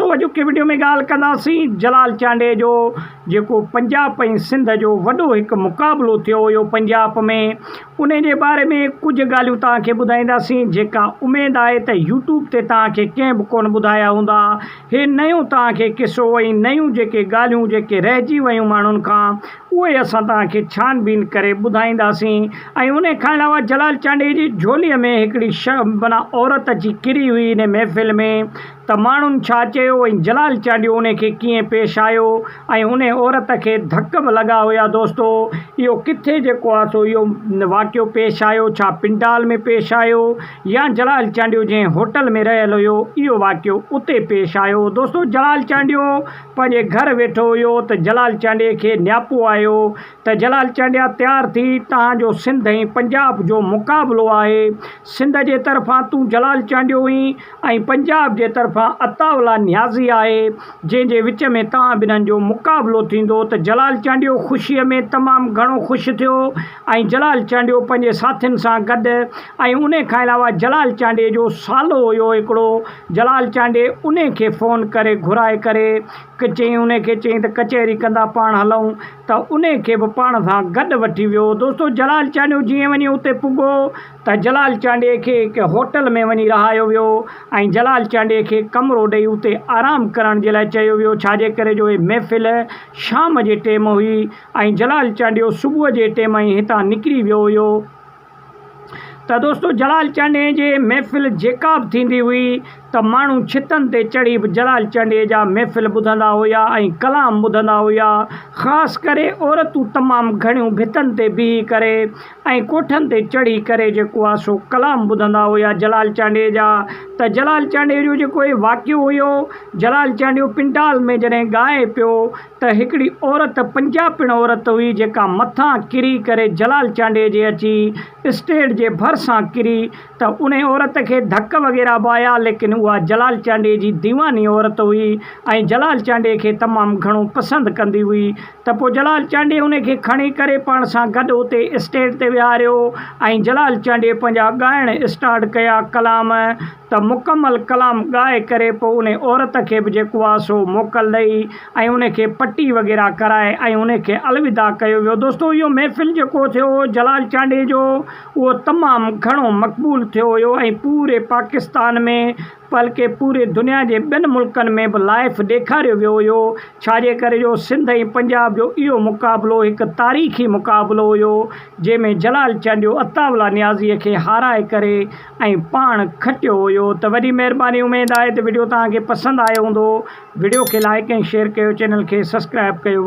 دوستو اڄوڪي وڊيو ۾ ڳالهه ڪنداسين جلال چانڊيي جو جيڪو پنجاب ۽ سنڌ جو وڏو هڪ مقابلو ٿيو هيو پنجاب ۾ انهي جي باري ۾ ڪجهه ڳالهيون توهان کي ٻڌائينداسين جيڪا اميد آهي ته يوٽيوب تي توهان کي ڪنهن به ڪونه ٻڌايا هوندا هي نيون توهان کي قصو ۽ نيون جيڪي ڳالهيون جيڪي رهجي ويون ماڻهن کان اهي اسان توهان کي ڇان بين ڪري ٻڌائينداسين ۽ انهي کان علاوه جلال چانڊيي جي جهوليء ۾ هڪڙي معنيٰ عورت اچي ڪري هئي انهي محفل ۾ ته ماڻهن ڇا چيو ۽ جلال چانڊيو انهي کي ڪيئن پيش آيو ۽ انهي عورت کي ڌڪ به لڳا هيا دوستو اهو ڪٿي جيڪو آهي سو اهو واقعو پيش آيو ڇا پنڊال ۾ پيش آيو يا جلال چانڊيو جنهن هوٽل ۾ رهيل هيو اهو واقعو اتي پيش آيو دوستو جلال چانڊيو پنهنجي گهر ويٺو هيو ته جلال چانڊيي کي نياپو آيو ته جلال چانڊيا تيار ٿي توهان جو سنڌ ۽ پنجاب جو مقابلو آهي سنڌ جي طرفان تون جلال چانڊيو هئين ۽ پنجاب جي طرفان عطاء الله نيازي آهي جنهن جي وچ ۾ توهان ٻنهن جو مقابلو ٿيندو ته جلال چانڊيو خوشيء ۾ تمام گهڻو خوش ٿيو ۽ جلال چانڊيو پنهنجي ساٿين سان گڏ ۽ انهي کان علاوه جلال چانڊيي جو سالو هيو هڪڙو جلال چانڊيي انهي کي فون ڪري گهرائي ڪري چيائين انهي کي چيائين ته ڪچهري ڪندا پاڻ هلون ته انهي کي به پاڻ سان گڏ وٺي ويو دوستو جلال چانڊيو جيئن وڃي اتي پڳو ته جلال چانڊيي کي هڪ هوٽل ۾ وڃي رهايو ويو ۽ جلال چانڊيي کي ڪمرو ڏئي اتي آرام ڪرڻ جي لاء چيو ويو ڇاجي ڪري جو هي محفل شام جي ٽيم هئي ۽ جلال چانڊيو صبح جي ٽيم ئي هتان نڪري ويو هيو. ته دوستو جلال چانڊيي جي محفل جيڪا به ٿيندي هئي ته ماڻهو ڇتن تي چڙهي به جلال چانڊيي جا محفل ٻڌندا هيا ۽ ڪلام ٻڌندا هيا خاص ڪري عورتون تمام گهڻيون ڀتن تي بيهي ڪري ۽ ڪوٺن تي چڙهي ڪري جيڪو آ سو ڪلام ٻڌندا هيا جلال چانڊيي جا ته جلال چانڊيي جو جيڪو هي واقعو هيو جلال چانڊيو پنڊال ۾ جڏهن ڳائي پيو ته هڪڙي عورت پنجاپڻ عورت هئي جيڪا مٿان ڪري ڪري جلال چانڊيي جي اچي اسٽيج جي ڀرسان ڪري ته انهي عورت کي ڌڪ وغيره به آيا ليڪن اها جلال چانڊيي جي ديواني عورت هئي ۽ جلال چانڊيي کي تمام گهڻو پسند ڪندي هئي ته پوء جلال چانڊيي انهي کي کڻي ڪري پاڻ سان گڏ اتي اسٽيج تي ويهاريو ۽ جلال چانڊيي پنهنجا ڳائڻ اسٽارٽ ڪيا ڪلام ته مڪمل ڪلام ڳائي ڪري پوء انهي عورت کي به جيڪو آ سو موڪل ڏئي ۽ انهي کي پٽي وغيره ڪرائي ۽ انهي کي الوداع ڪيو ويو دوستو اهو محفل جيڪو ٿيو هو جلال چانڊيي جو اهو تمام گهڻو مقبول ٿيو هيو ۽ پوري پاڪستان ۾ بلڪه پوري دنيا جي ٻين ملڪن ۾ به لائف ڏيکاريو ويو هيو ڇاجي ڪري جو سنڌ ۽ پنجاب جو اهو مقابلو هڪ تاريخي مقابلو هيو جنهن ۾ جلال چانڊيو عطاء الله نيازيء کي هارائي ڪري ۽ پاڻ کٽيو هيو ته وڏي مهرباني اميد آهي ته وڊيو توهان کي پسند آيو هوندو وڊيو کي لائڪ ۽ شيئر ڪيو چينل کي سسڪرائب ڪيو.